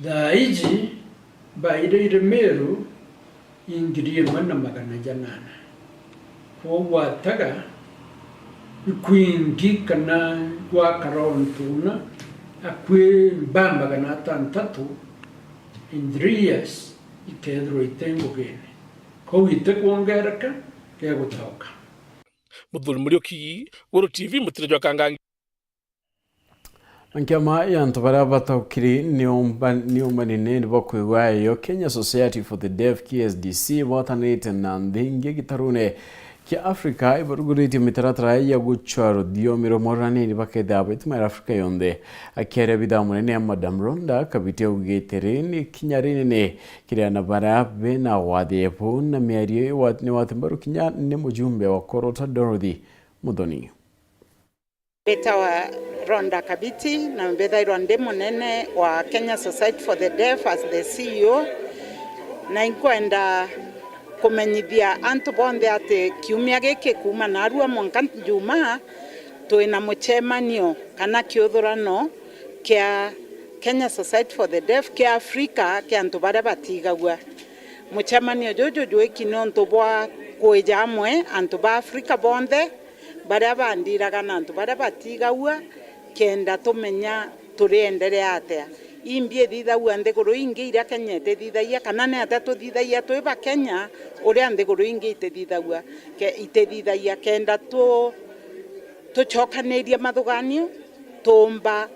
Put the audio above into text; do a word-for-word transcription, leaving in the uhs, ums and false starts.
Thaa iji bairire Meru i ngiri imwe na magana janana. Kwoou gwataga ikwingi kana gwakara untu una akui mba magana atantatu in three years ikethirwa ite ngugine. Kwoou itikwongereka, gegutauka. Muthuri Muriuki, Guru T V, mutino jwa Kangangi. Na nkiama ya antu baria bataukiri niumba-, niumbanine ni bakwigua eyo Kenya Society for the Deaf, K S D C, ibotanite na nthi ingi gitarune kia Afrika ibaruguritie mitaratara ya gucwa ruthiomi rumwe ruria nini bakethira baituma ya Afrika yonthe. Akiaria bithaa munene ya Madam Rhonda Kabiti augite ri ni kinya rinene kiri ana baria bena wathi buu na miario iwa-, ni wati mbaru kinya ni mujumbe wa Korota Dorothy Muthoni. Mbitawa Rhonda Kabiti, na mbithairwa ndi munene wa Kenya Society for the Deaf as the C E O, na inkwenda kumenyithia antu bonthe ati kiumia giki kuuma narua mwanka Jumaa, twina mucemanio kana kiuthurano kia Kenya Society for the Deaf kia Africa kia antu baria batigagua. Mucemanio juju jwiki niuntu bwa kwija amwe antu ba Africa bonthe, baria bandiraga na antu baria batigagua, kenda tumenya turienderea atia. Imbi ithithagua nthiguru ingi iria Kenya itithithagia, kana ni atia tuthithagia twi ba Kenya uria nthiguru ingi itithithagua, ke-, itithithagia, kenda tu-, tucokanirie mathuganio, tuumba